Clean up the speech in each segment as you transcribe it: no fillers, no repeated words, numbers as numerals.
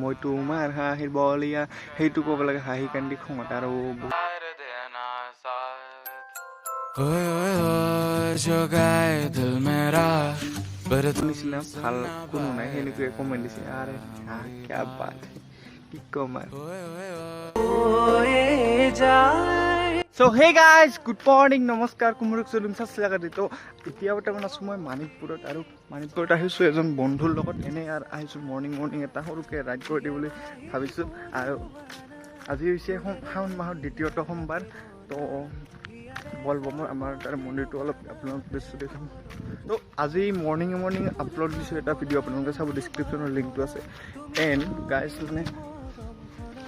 মই তোমাৰ হাঁহিৰ বলিয়া, সেইটো ক'ব লাগে হাঁহি কান্দি খঙত। আৰু নিচিনা ভাল কোনো নাই, সেনেকুৱাই কমেণ্ট দিছে। আৰে হা, কিয়া বাত, কি ক'ম আৰু। So hey guys, good morning, নমস্কাৰ, কুমুৰক চলুম চাচলাকাটি। তো এতিয়া বৰ্তমান আছোঁ মই মানিকপুৰত, আৰু মানিকপুৰত আহিছোঁ এজন বন্ধুৰ লগত এনেই আৰু আহিছোঁ মৰ্ণিং মৰ্ণিং এটা সৰুকৈ ৰাইড কৰি দিম বুলি ভাবিছোঁ। আৰু আজি হৈছে শাওণ মাহৰ দ্বিতীয়টো সোমবাৰ। তো বলবমৰ আমাৰ তাৰ মন্দিৰটো অলপ আপোনালোক দৃশ্য দেখাম। তো আজি মৰ্ণিং মৰ্ণিং আপলোড দিছোঁ এটা ভিডিঅ', আপোনালোকে চাব, ডিছক্ৰিপশ্যনৰ লিংকটো আছে। এণ্ড গাইজ, মানে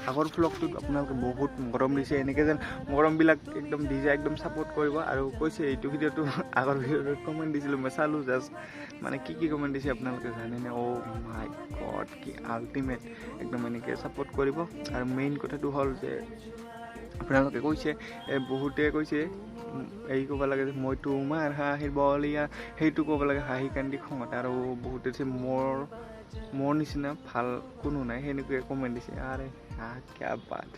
আগৰ ভ্লগটোত আপোনালোকে বহুত মৰম দিছে, এনেকৈ যেন মৰমবিলাক একদম দি যায়, একদম ছাপোৰ্ট কৰিব। আৰু কৈছে এইটো ভিডিঅ'টো, আগৰ ভিডিঅ'টোত কমেণ্ট দিছিলোঁ মই, চালোঁ জাষ্ট, মানে কি কি কমেণ্ট দিছে আপোনালোকে জানেনে? অ' মাই গড, কি আল্টিমেট, একদম এনেকৈ ছাপোৰ্ট কৰিব। আৰু মেইন কথাটো হ'ল যে আপোনালোকে কৈছে, বহুতে কৈছে এই ক'ব লাগে যে মই তোমাৰ হাঁহিৰ বলিয়া, সেইটো ক'ব লাগে হাঁহি কান্দি খঙত। আৰু বহুতে দিছে মোৰ নিচিনা ভাল কোনো নাই, সেনেকুৱাই কমেণ্ট দিছে। আৰে হা, কিয়া বাত,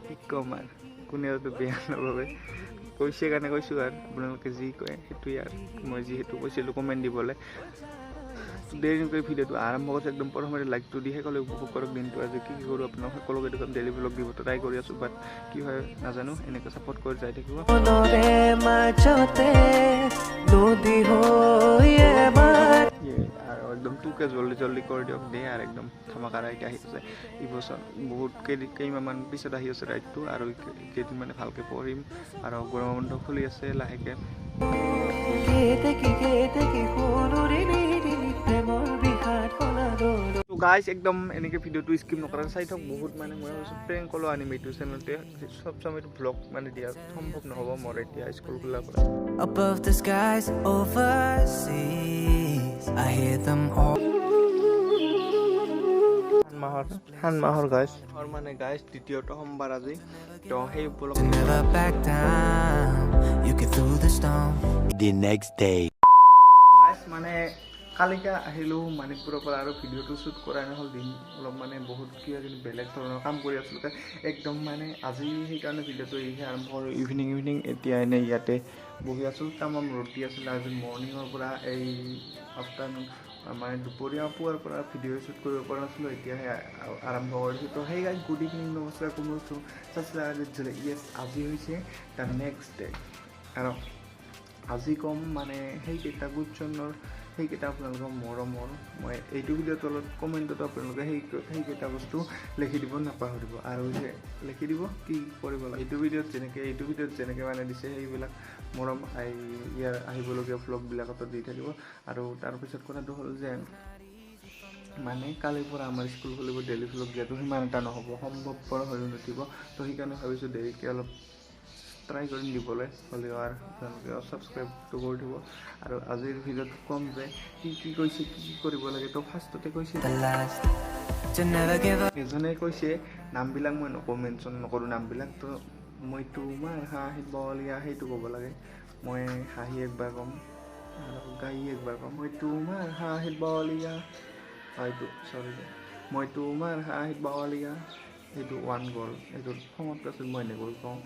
কি ক'ম আৰু, কোনেওতো বেয়া নাভাবে, কৈছে কাৰণে কৈছোঁ আৰু আপোনালোকে যি কয় সেইটোৱে আৰু। মই যিহেতু কৈছিলোঁ কমেণ্ট দিবলৈ, দেৰি নকৰি ভিডিঅ'টো আৰম্ভ কৰিছোঁ। একদম প্ৰথমতে লাইকটো দি সকলোৱে উপভোগ কৰক দিনটো। আজি কি কি কৰোঁ আপোনালোক সকলোকে দেখুৱাম, ডেইলি ভ্লগ দিব ট্ৰাই কৰি আছোঁ, বাট কি হয় নাজানো। এনেকৈ ছাপোৰ্ট কৰি যাই থাকিব। আৰু একদম টুকে জল্দি জল্দি কৰি দিয়ক দেই। আৰু একদম ধামাকা ৰাইড আহি আছে এইবছৰ, বহুত কেইমাহমান পিছত আহি আছে ৰাইডটো। আৰু কেইদিন মানে ভালকৈ পঢ়িম, আৰু গৰমৰ বন্ধ খুলি আছে লাহেকৈ। গাইজ, একদম এনেকৈ ভিডিঅ'টো স্কিপ নকৰাকৈ চাই থাকক। বহুত মানে মই ভাবিছোঁ প্ৰেংক কলো আনিম এইটো চেনেলটোৱে, চব সময়টো ভ্লগ মানে দিয়া সম্ভৱ নহ'ব মোৰ এতিয়া স্কুল খোলাৰ পৰা। Above the skies overseas, I hear them all. মাহৰ শাওণ মাহৰ গাইজ মানে গাইজ দ্বিতীয়টো সোমবাৰ আজি, তো সেই উপলক্ষে Never back down. You get through the storm. The next day. Guys, মানে কালিকে আহিলোঁ মানিকপুৰৰ পৰা, আৰু ভিডিঅ'টো শ্বুট কৰাই নহ'ল দিন অলপ, মানে বহুত কিবা কিবি বেলেগ ধৰণৰ কাম কৰি আছিলোঁ একদম। মানে আজি সেইকাৰণে ভিডিঅ'টো এইহে আৰম্ভ কৰোঁ ইভিনিং ইভিনিং। এতিয়া এনেই ইয়াতে বহি আছোঁ, তামাম ৰ'দ দি আছিলে আজি মৰ্ণিঙৰ পৰা, এই আফটাৰনুন মানে দুপৰীয়া পুৱাৰ পৰা ভিডিঅ' শ্বুট কৰিব পৰা নাছিলোঁ, এতিয়াহে আৰম্ভ কৰিছোঁ। তো সেই গাইজ, গুড ইভিনিং, নমস্কাৰ, কোন য়েছ, আজি হৈছে the next day. আৰু আজি ক'ম মানে সেইকেইটা কুৱেশ্যনৰ, সেইকেইটা আপোনালোকৰ মৰমৰ, মই এইটো ভিডিঅ'ৰ তলত কমেণ্টত আপোনালোকে সেইকেইটা বস্তু লিখি দিব নাপাহৰিব। আৰু যে লিখি দিব কি কৰিব লাগে এইটো ভিডিঅ'ত যেনেকৈ, এইটো ভিডিঅ'ত যেনেকৈ মানে দিছে, সেইবিলাক মৰম ইয়াৰ আহিবলগীয়া ভ্লগবিলাকতো দি থাকিব। আৰু তাৰপিছত কথাটো হ'ল যে মানে কালিৰ পৰা আমাৰ স্কুল খুলিব, ডেইলি ভ্লগ দিয়াটো সিমান এটা নহ'ব, সম্ভৱপৰ হৈ নুঠিব। তো সেইকাৰণে ভাবিছোঁ দেৰিকৈ অলপ ট্ৰাই কৰিম দিবলৈ, হ'লেও আৰু আপোনালোকে ছাবস্ক্ৰাইবটো কৰি দিব। আৰু আজিৰ ভিডিঅ'ত ক'ম যে কি কি কৈছে, কি কি কৰিব লাগে। তো ফাৰ্ষ্টতে কৈছে The last to never give up. এজনে কৈছে, নামবিলাক মই নকওঁ, মেনশ্যন নকৰোঁ নামবিলাক। তো মই তোমাৰ হাঁহিত বলিয়া, সেইটো ক'ব লাগে। মই হাঁহি একবাৰ ক'ম আৰু গাই একবাৰ ক'ম, মই তোমাৰ হাঁহিত বলিয়া, এইটো চৰি, মই তোমাৰ হাঁহিত বলিয়া, এইটো ওৱান গ'ল। এইটো খঙত তাৰপিছত মই এনেকৈ কওঁ,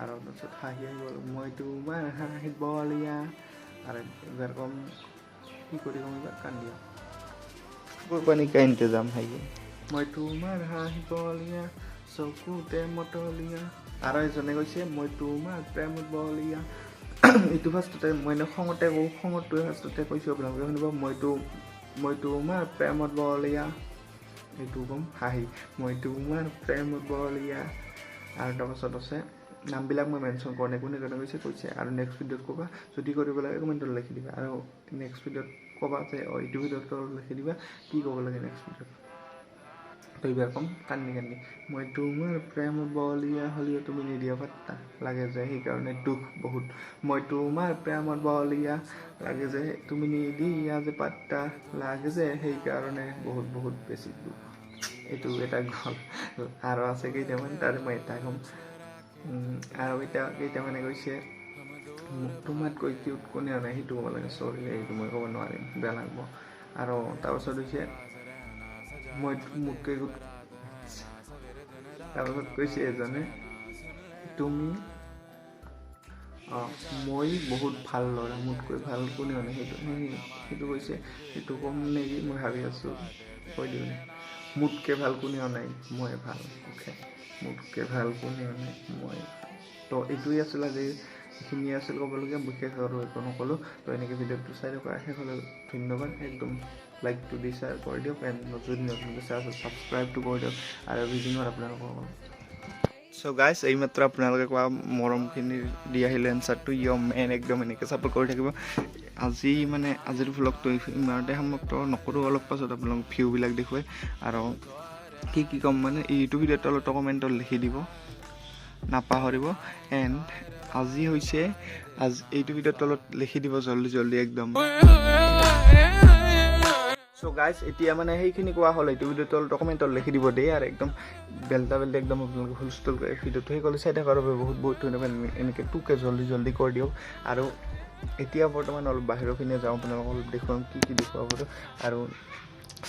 আৰু তাৰপিছত হাঁহি আহি গ'ল, মই তোমাৰ হাঁহিত বলিয়া। আৰু এবাৰ ক'ম কি কৰি ক'ম, এইবাৰ কান্দিয়া পানী का इंतजाम है ये, মই তোমাৰ হাঁহি বলিয়া, চকুতে মতলীয়া। আৰু এজনে কৈছে, মই তোমাৰ প্ৰেমত বলিয়া। এইটো ফাৰ্ষ্টতে মই এনে খঙতে কওঁ, খঙতটোৱে ফাৰ্ষ্টতে কৈছোঁ, আপোনালোকে শুনিব, মই তোমাৰ প্ৰেমত বলিয়া, এইটো ক'ম হাঁহি, মই তোমাৰ প্ৰেমত বলিয়া। আৰু তাৰপাছত আছে, নামবিলাক মই মেনশ্যন কৰা নাই, কোনে কোনে কৈছে কৈছে। আৰু নেক্সট ভিডিঅ'ত ক'বা, যদি কৰিব লাগে কমেণ্টত লিখি দিবা, আৰু নেক্সট ভিডিঅ'ত ক'বা যে অঁ এইটো ভিডিঅ'ত লিখি দিবা কি ক'ব লাগে নেক্সট ভিডিঅ'ত। তো এইবাৰ ক'ম কান্দি কান্দি, মই তোমাৰ প্ৰেমত বলিয়া, হ'লেও তুমি নিদিয়া পাত্তা, লাগে যে সেইকাৰণে দুখ বহুত। মই তোমাৰ প্ৰেমত বলিয়া, লাগে যে তুমি নিদিয়া যে পাত্তা, লাগে যে সেইকাৰণে বহুত বহুত বেছি দুখ। এইটো এটা গ'ল। আৰু আছে কেইটামান, তাৰে মই এটা ক'ম। আৰু এতিয়া কেইটামানে কৈছে মোক তোমাতকৈ কিউট কোনেও নাই, সেইটো ক'ব লাগে। চৰি, এইটো মই ক'ব নোৱাৰিম, বেয়া লাগিব। আৰু তাৰপাছত হৈছে মই মোতকৈ, তাৰপাছত কৈছে এজনে তুমি মই বহুত ভাল ল'ৰা, মোতকৈ ভাল কোনেও নাই। সেইটো কৈছে, সেইটো ক'ম নেকি মই ভাবি আছোঁ, কৈ দিওঁ মোতকৈ ভাল কোনেও নাই, মই ভাল। অ'কে, মোতকৈ ভাল কোনেও নাই, মই। তো এইটোৱেই আছিল আজি, এইখিনিয়ে আছিল ক'বলগীয়া, বিশেষ আৰু একো নক'লোঁ। তো এনেকৈ ভিডিঅ'টো চাই থকা শেষলৈ ধন্যবাদ। একদম লাইকটো দি শ্বেয়াৰ কৰি দিয়ক, এণ্ড যদি নতুনকৈ চাই আছে ছাবস্ক্ৰাইবটো কৰি দিয়ক, আৰু ভিজিঙত আপোনালোকক। চ' গাইজ, এইমাত্ৰ আপোনালোকে কোৱা মৰমখিনি দি আহিলে এনচাৰটো, ইয় মেন, একদম এনেকৈ ছাপোৰ্ট কৰি থাকিব। আজি মানে আজিৰ ভ্লগটো ইমানতে সমাপ্ত নকৰোঁ, অলপ পাছত আপোনালোক ভিউবিলাক দেখুৱাই আৰু কি কি ক'ম মানে এইটো ভিডিঅ'ত তলত কমেণ্টত লিখি দিব, নাপাহৰিব। এণ্ড আজি হৈছে আজি এইটো ভিডিঅ'ৰ তলত লিখি দিব জল্দি জল্দি একদম। চ' গাইজ, এতিয়া মানে সেইখিনি কোৱা হ'ল, এইটো ভিডিঅ'ৰ তলত কমেণ্টত লিখি দিব দেই, আৰু একদম বেলটা বেলটা একদম আপোনালোকে হুলস্থুল কৰি ভিডিঅ'টো সেই ক'লে চাই থকাৰ বাবে বহুত বহুত ধন্যবাদ। এনেকৈ টোকে জল্দি জল্দি কৰি দিয়ক। আৰু এতিয়া বৰ্তমান অলপ বাহিৰৰ পিনে যাওঁ, আপোনালোকক অলপ দেখুৱাম কি কি দেখুৱাব পাৰোঁ। আৰু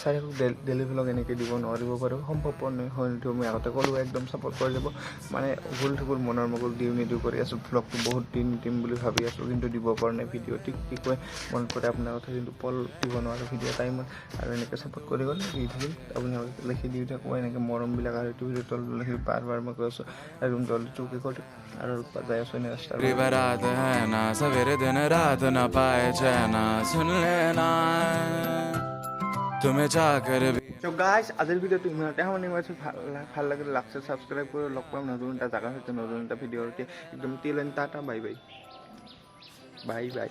চাই থাকক, ডেইলি ভ্লগ এনেকৈ দিব নোৱাৰিব পাৰোঁ, সম্ভৱপৰ নহয়, হয়তো মই আগতে ক'লোঁ, একদম ছাপোৰ্ট কৰি যাব। মানে ভুল থুকুল মনৰ মগল দিওঁ নিদিওঁ কৰি আছোঁ, ভ্লগটো বহুত দিন দিম বুলি ভাবি আছোঁ, কিন্তু দিব পৰা নাই ভিডিঅ'। ঠিক কি কয় মনত পৰে আপোনাৰ কথা, কিন্তু পল দিব নোৱাৰোঁ ভিডিঅ' টাইমত। আৰু এনেকৈ ছাপোৰ্ট কৰি গ'লে দি থাকিম, আপোনালোকে লিখি দি থাকোঁ এনেকৈ মৰমবিলাক। আৰু এইটো ভিডিঅ' তলত লিখি বাৰ বাৰ মই কৈ আছোঁ, একদম জল্দি চৌকি কৰি আৰু যাই আছোঁ এনে ৰাস্তাৰ। बारात है ना सवेरे दिन रात ना पाए चैना, सुन लेना तुम्हें चाहकर भी। চ' গাইজ, আজিৰ ভিডিঅ'টো ইমানতে সামৰণি মাৰিছোঁ। ভাল লাগিলে লাইক ছাবস্ক্ৰাইব কৰি লগ পাম নতুন এটা জেগা সৈতে নতুন এটা ভিডিঅ'ৰ সৈতে। একদম till and tata, bye bye, bye bye.